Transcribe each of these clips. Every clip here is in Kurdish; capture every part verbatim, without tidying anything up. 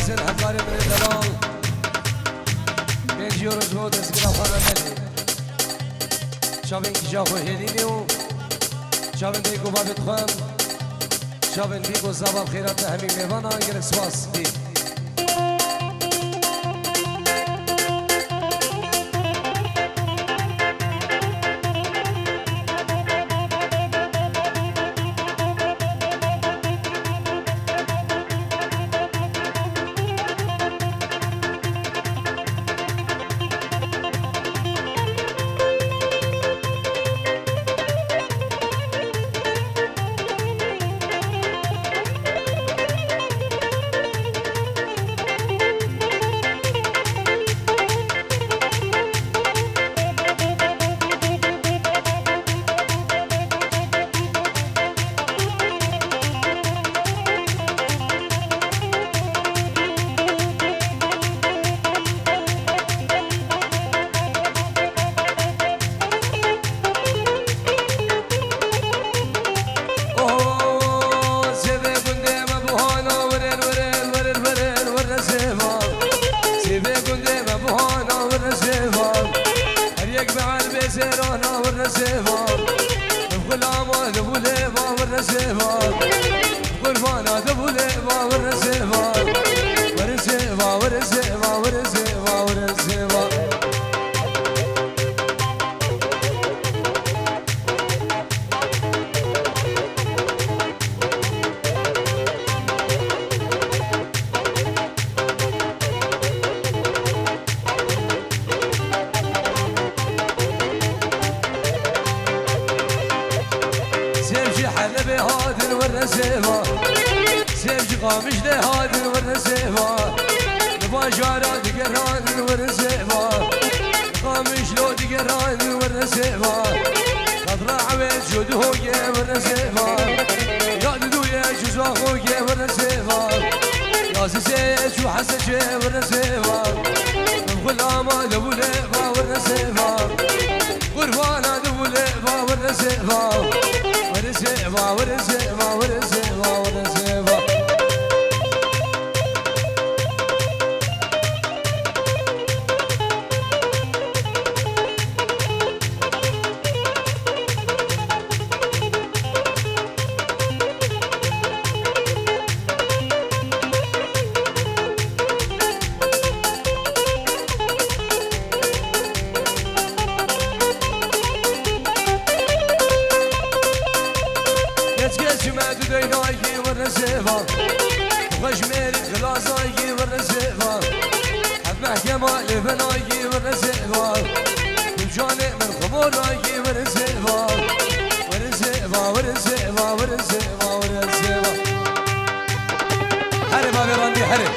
Hemkarê min ê delal, pêncî euro ji bo destgîra xwe re nedê. Çavên kîja xwe hêlînê û çavên dayik û bavê dixwem, çavên dîk û zava bi xêra te hemî mêvanan gelek spas dî. Oho, sêvê gundê me buhana, wirir, wirir, wirir, wirir, wirir sêva. Sêvê gundê me buhana, wirir sêva. Her yek bi erbê sêrana, wirir sêva. Bi xulama, bi bulê va, wirir sêva. Qurbana, bi bulê va, wirir sêva. Wirir sêva, wirir sêva, wirir sêva, wirir sêva. Sêv ji Helebê hatin, wirir sêva. Sêv ji Qamişlê hatin, wirir sêva. Li bajara digeran, wirir sêva. Qamişlo digeran, wirir sêva. Qedra ewêt ji du hoge, wirir sêva. Ya diduye ji zaxoge, wirir sêva. Ya zisê çû hesece, wirir sêva. Min xulama li bulê va, wirir sêva. Qurbana di bulê va, wirir sêva. Wirir sêva, wirir sêva, wirir sêva, wirir sêva. Geç geç me du deynayî, wirir sêva. Xweş mêrî xilazayî, wirir sêva. Hevmeh Kemalê venayî, wirir sêva. Gulcanê min xumorayî, wirir sêva. Wirir sêva, wirir sêva, wirir sêva, wirir sêva. Herê bavê randî, herê.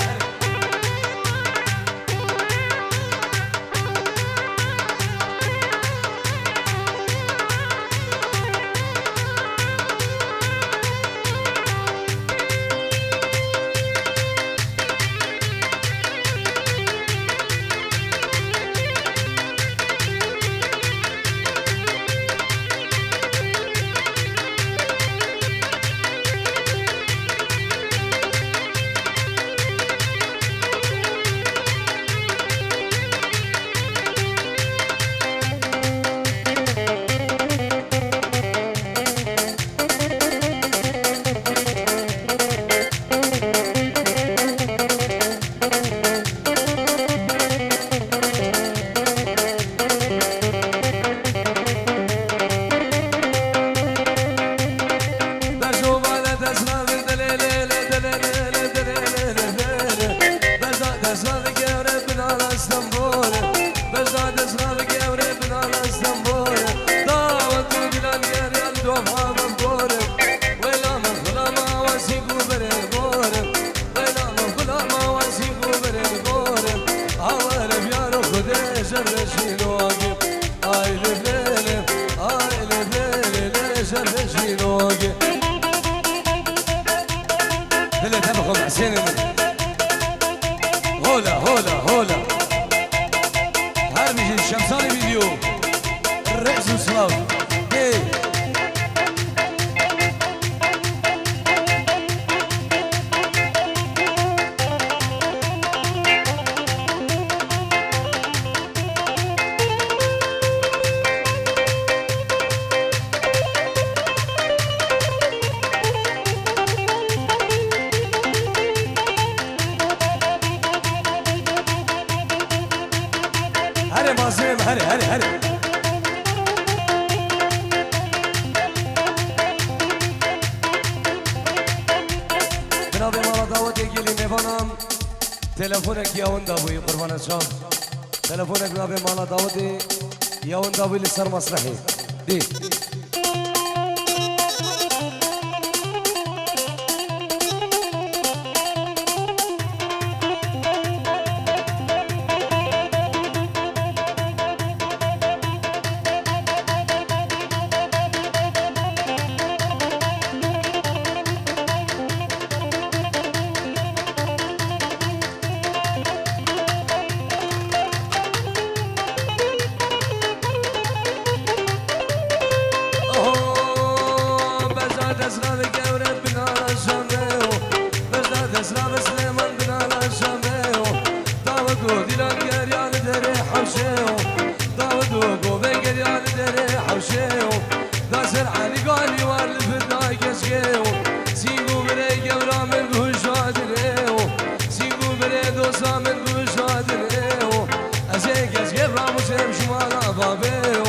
Bazim, herê, herê, herê. Bi navê mala dawetê gelî mêvanan telefonek ya winda bûyî, qurbana çav. Telefonek bi navê mala dawetê ya winda bûyî li ser mesrehê. Dî. Oho, beza desra ve gewre binara şameyo. Beza desra ve Süleyman binara şameyo. Davet o dilan gerya li derê hewşeyo. Davet o gove gerya li derê hewşeyo. Da ser Elî Galî war li vir da keşkeyo. Sîngo birê gewra min guhuşa direyo. Sîngo birê dosa min guhuşa direyo. Ez ê keşke ramûsem ji mala babê yo.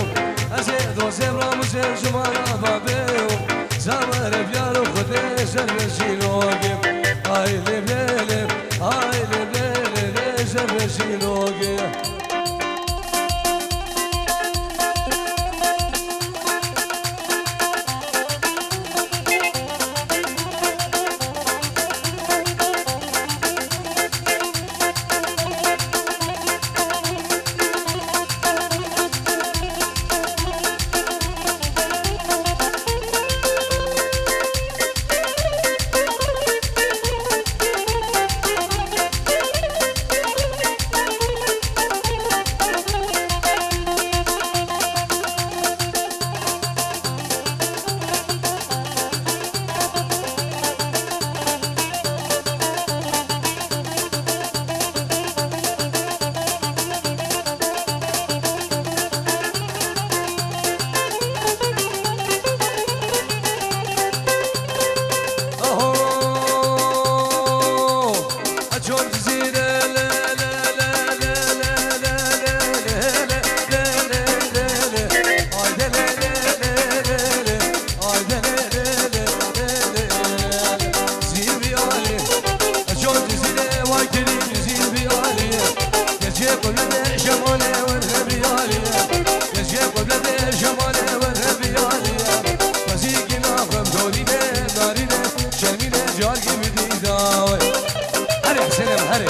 Ez ê dozê ramûsem ji mala babê yo. Zavere biyaro Xwedê ser ve şîrogê. Ay lê lê lê, ay lê lê lê lê ser ve şîrogê. Herê Hüseyin, herê.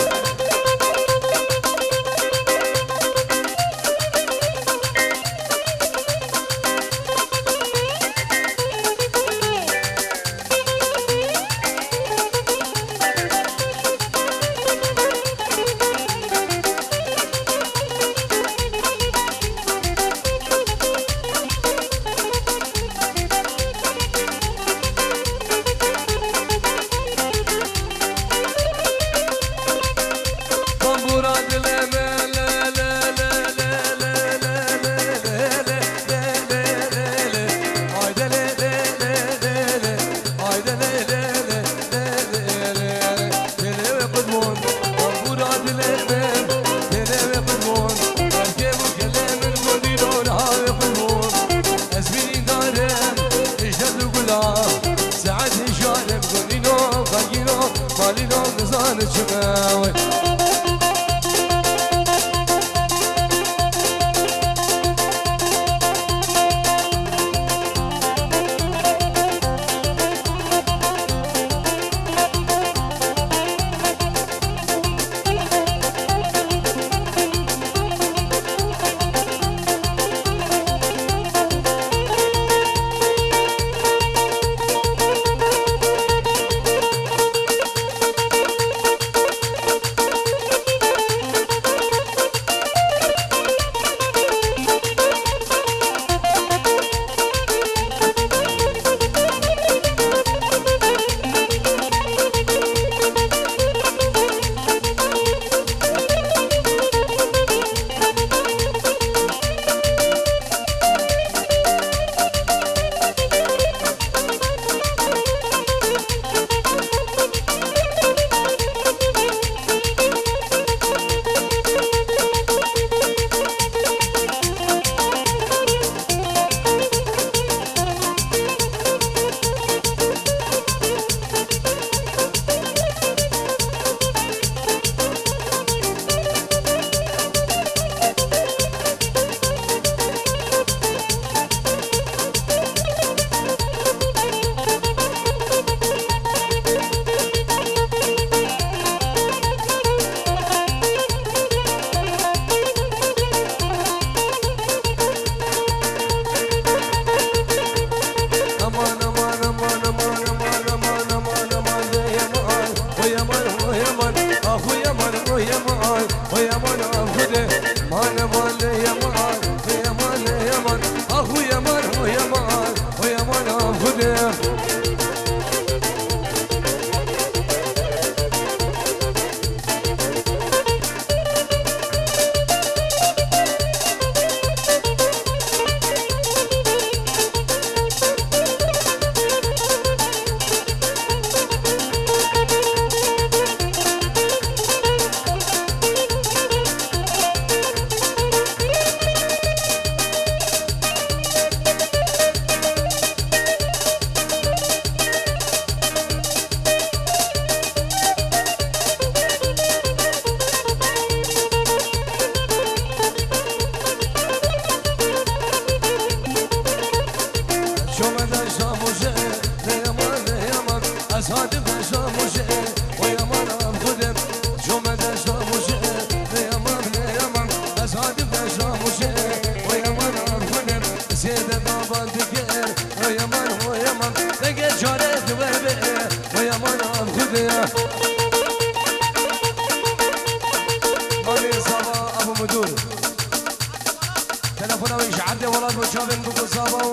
Çavên Buko Zava û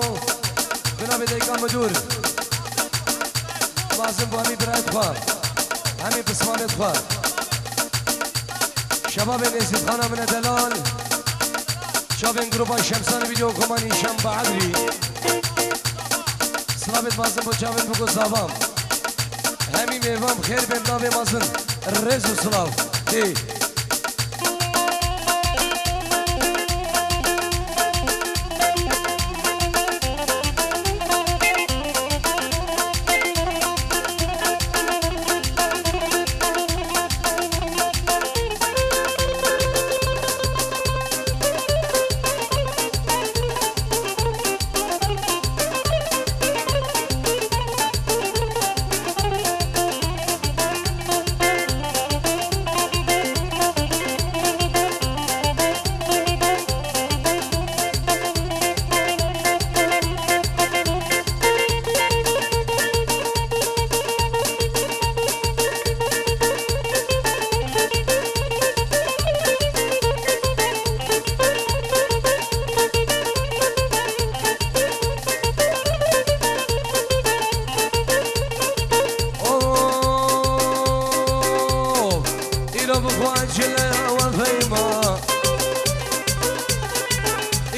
binavê Dayika Midûr. Mazin bo hemî birayet xwe, hemî pismanêt xwe. Şebabên Êzîdxana min e delal. Çavên gruba Şemsan Video Komanî Şem Baedrî. Silavêt mazin bo çavên Buko Zava. Hemî mêvan bi xêr bên navê mazin. Rêz û silav. Tê. Of, îro bi xwe çileya we feyma.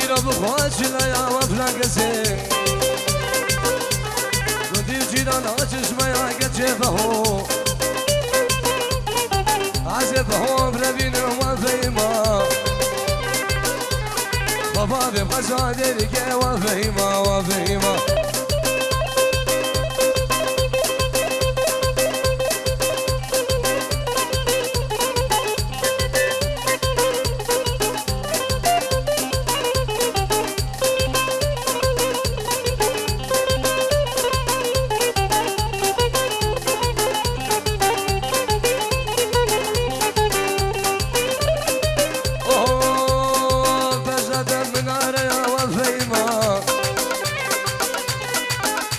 Îro bi xwe çileya we filan kesê. Gotî cîran a çişmeya keçê feho. Azê feho birevîn we feyma. Baba vê xweza derike we feyma, we feyma. Oho, bezade minareya we feyma.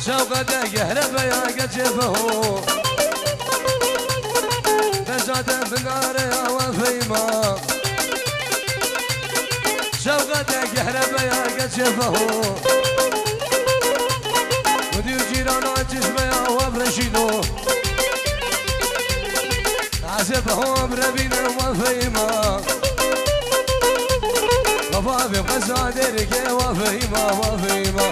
Şewqete gehrebeya geçê feho. Bezade minareya we feyma. Şewqete gehrebeya geçê feho. Mudîr cîrana çişmeya we bireşîno. Azê bi hom re bîne we feyma. Baba vê xweza derike we feyma, we feyma.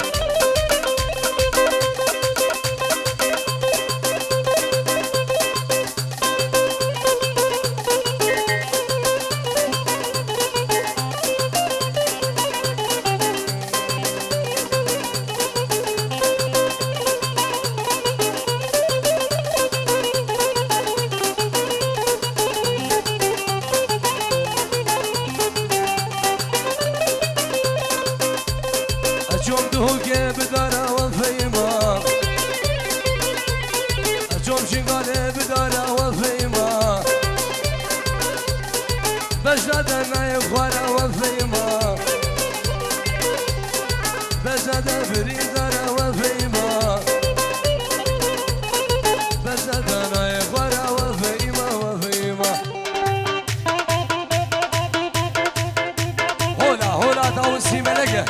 Ecom duhokê bidara we feyma. Ecom şingalê bidara we feyma. Beşa de nayê xwara we feyma. Beşa de birîndara we feyma. Beşa de nayê xwara we feyma, we feyma. Hola, hola, Dawid Sîmelege.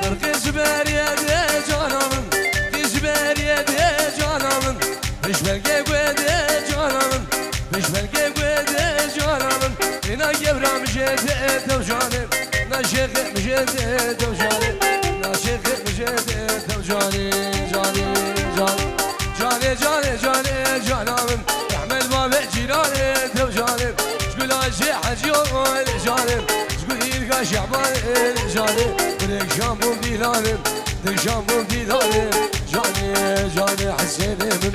Qirqê ji beriyê dê cana min, qirqê ji beriyê dê cana min, pêşmergê guhê dê cana min, pêşmergê guhê dê cana min. Êna gewra min jê dê tewjanê, na şêxê min jê dê tewjanê. Aşiqê mijê dê tev canê, canê, can. Canê, canê, canê, cana min. Ehmed babê cîranê tev canê. Ji gula jê hecî ol canê. Ji gul îlka şehbanê canê. Dilek şan bûm dîlanê. Dilek şan bûm dîlanê. Canê, canê Hesênê min.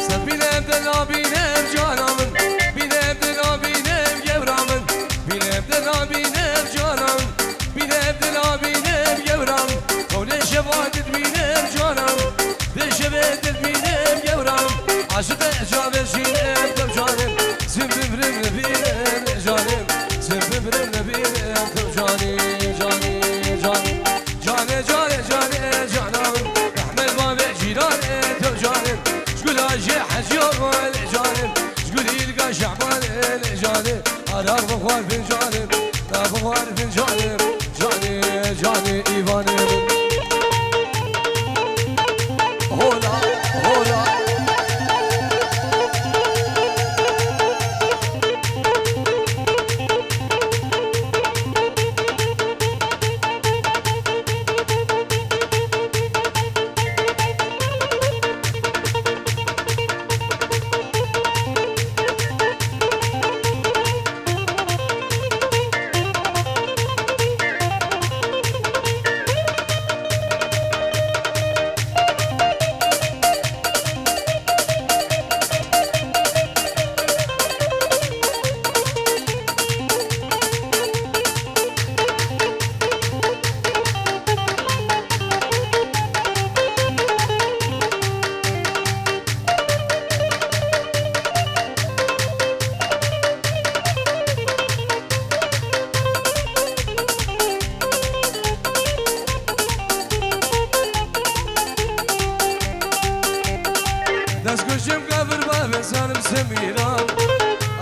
Sen bîne dila bîne cana min, bîne dila bîne gewra min, bîne dila bîne cana min, bîne dila bîne gewra min. Hewlê şeva didbîne cana min, dê şevê didbîne gewra min. Aşiqê çavê şîne tev canê, sin bibrim nebîne canê, sin bibrim nebîne tev canê, canê, canê. Canê, canê, canê, cana min. Ehmed babê cîranê tev canê. Ji gula jê hecî ol canê. Ji gul îlka şehbanê canê. Ara bixwar fincanê. Da bixwar fincanê. Canê, canê îvanê min. Hola, hola. Destgoşim gavir bavê zalim Semîra.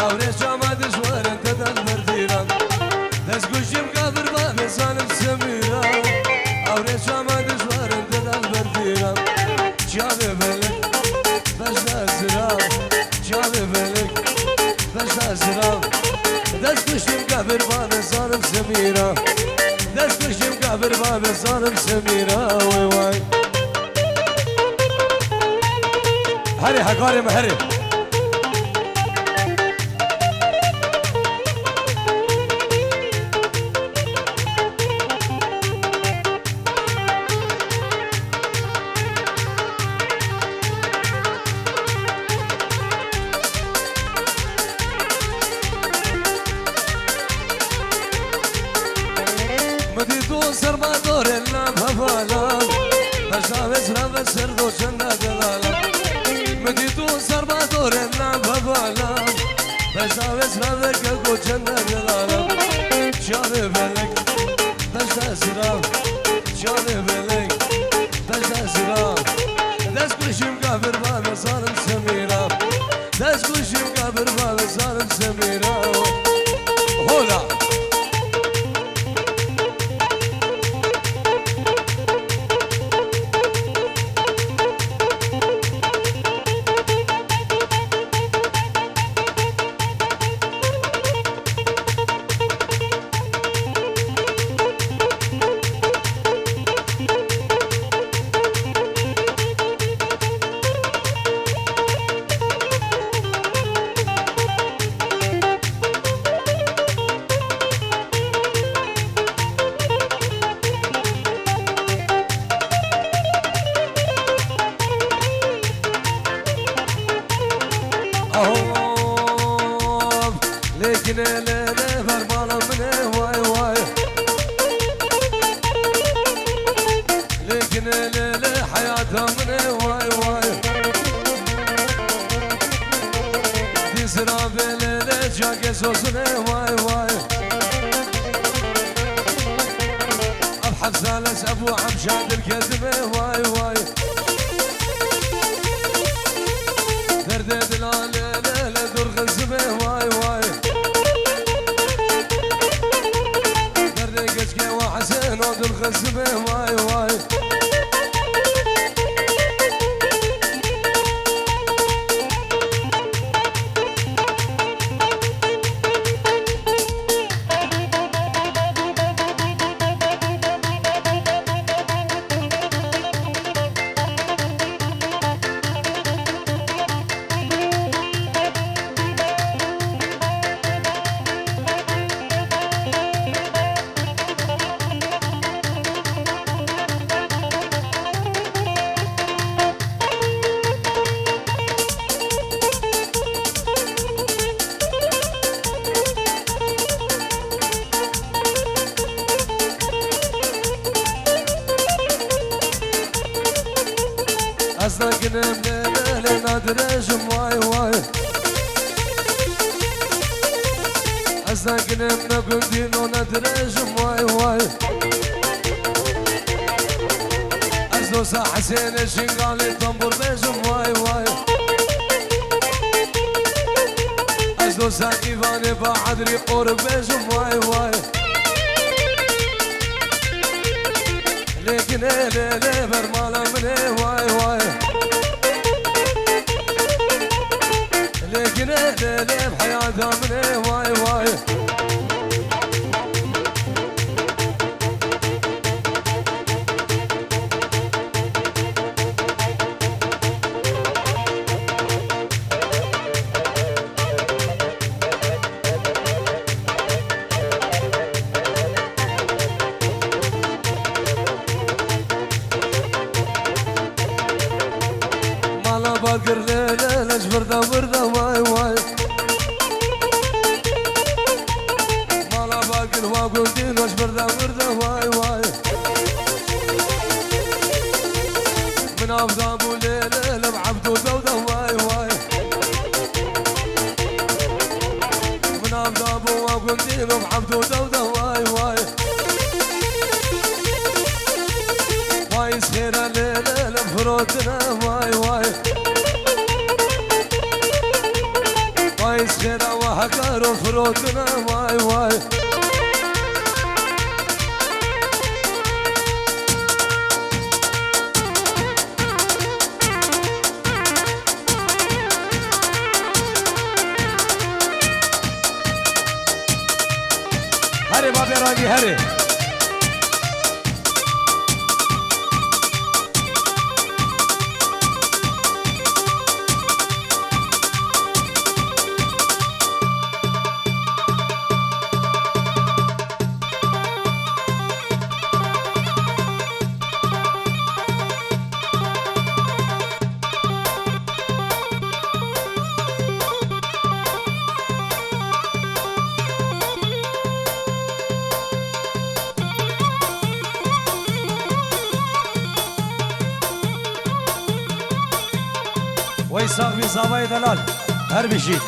Awrê çama dijwarin te dal berdîran. Destgoşim gavir bavê zalim Semîra. Awrê çama dijwarin te dal berdîran. Çavê belek beşda zira. Çavê belek beşda zira. Destgoşim gavir bavê zalim Semîra. Destgoşim gavir bavê zalim Semîra. Way way. Herê hekarê me herê. Min dît û serma dorê nav hevala. Beşa vê sira ve ser do çenda delala. Min dît û serma dorê nav hevala. Beşa vê sira ve keko çenda delala. Çavê belek beşa sira. Çavê belek beşa sira. Destgoşim gavir bavê zalim Semîra. Destgoşim gavir bavê zalim Semîra. Hola. Lêkinê lê lê ver mala min ê way way. Lêkinê lê lê heyata min ê way way. Dîzira vê lê lê cagê zozin ê way way. Ev hefzales ev û hemşa dilkezim ê way way. Derdê dila lê lê lê dur xizim ê way way. Derdê keçkê wa Hesên o dil xizim ê way way. Ez naginim lê lê lê nadirêjim way way. Ez naginim ne gundîno nadirêjim way way. Ez dosa Hesênê Şingalê tambur bêjim way way. Ez dosa Îvanê Baadrî qorik bêjim way way. Lêkinê lê lê ver mala min ê way way. Lêkinê lê lê heyata min ê way way. Mala bagir lê lê lê ji vir de vir de way way. Mala bagir wa gundî lê ji vir de vir de way way. Min avda bû lê lê lê Ebdû dewda way way. Min avda bû wa gundî lê Ebdû dewda way way. Vay xêra lê lê lê firotine vay vay. Vay xêra wa hekaro firotine vay vay. Herê babê Ravî herê. Wey sax bî zavayê delal. Her bijî.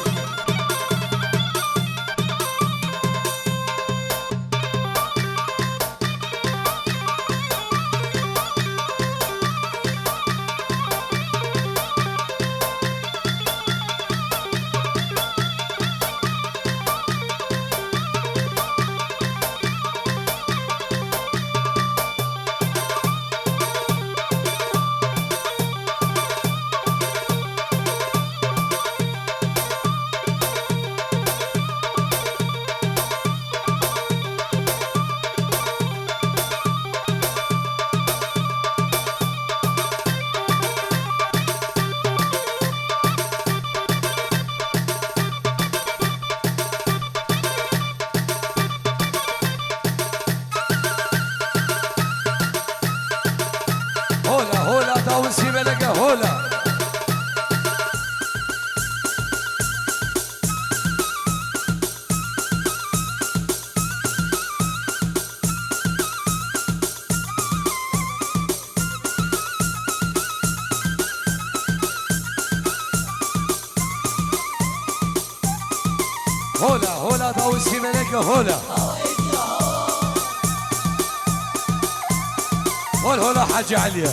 Hola, hola, Dawî Sîmeneke, hola. Hol, hola, Hacı Aliye.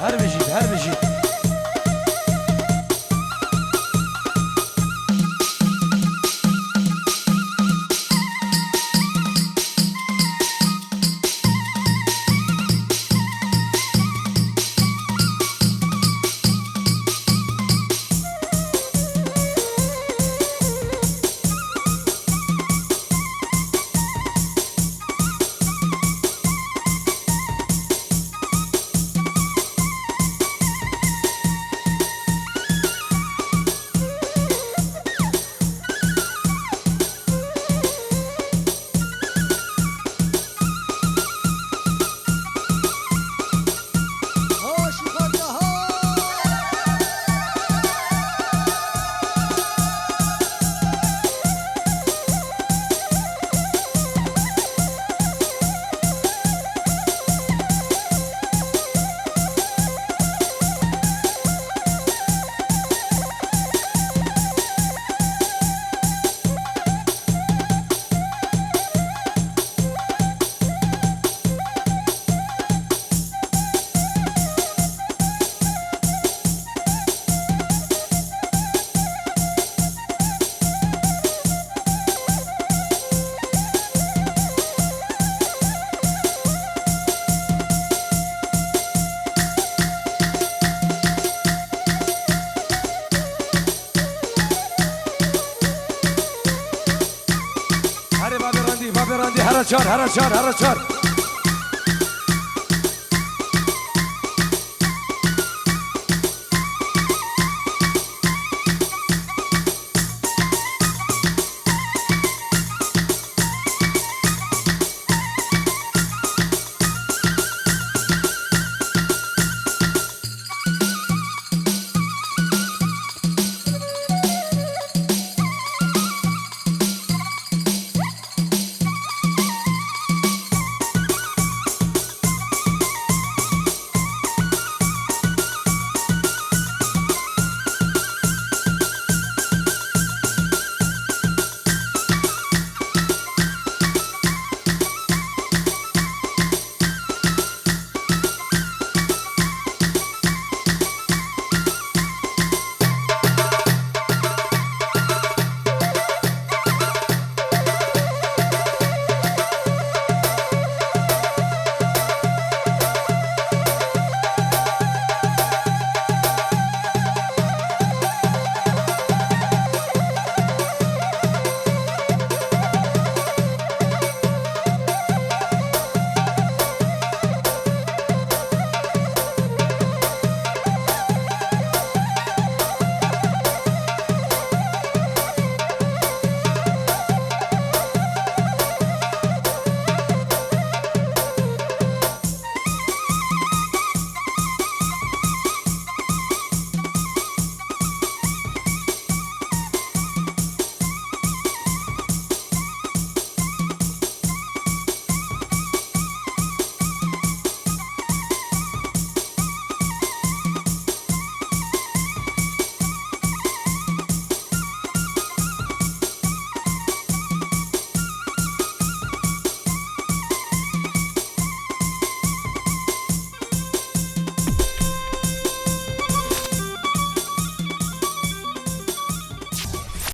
Her bijît, her bijît. Herê bavê randî, bavê randî, hera çar, hera çar, hera çar.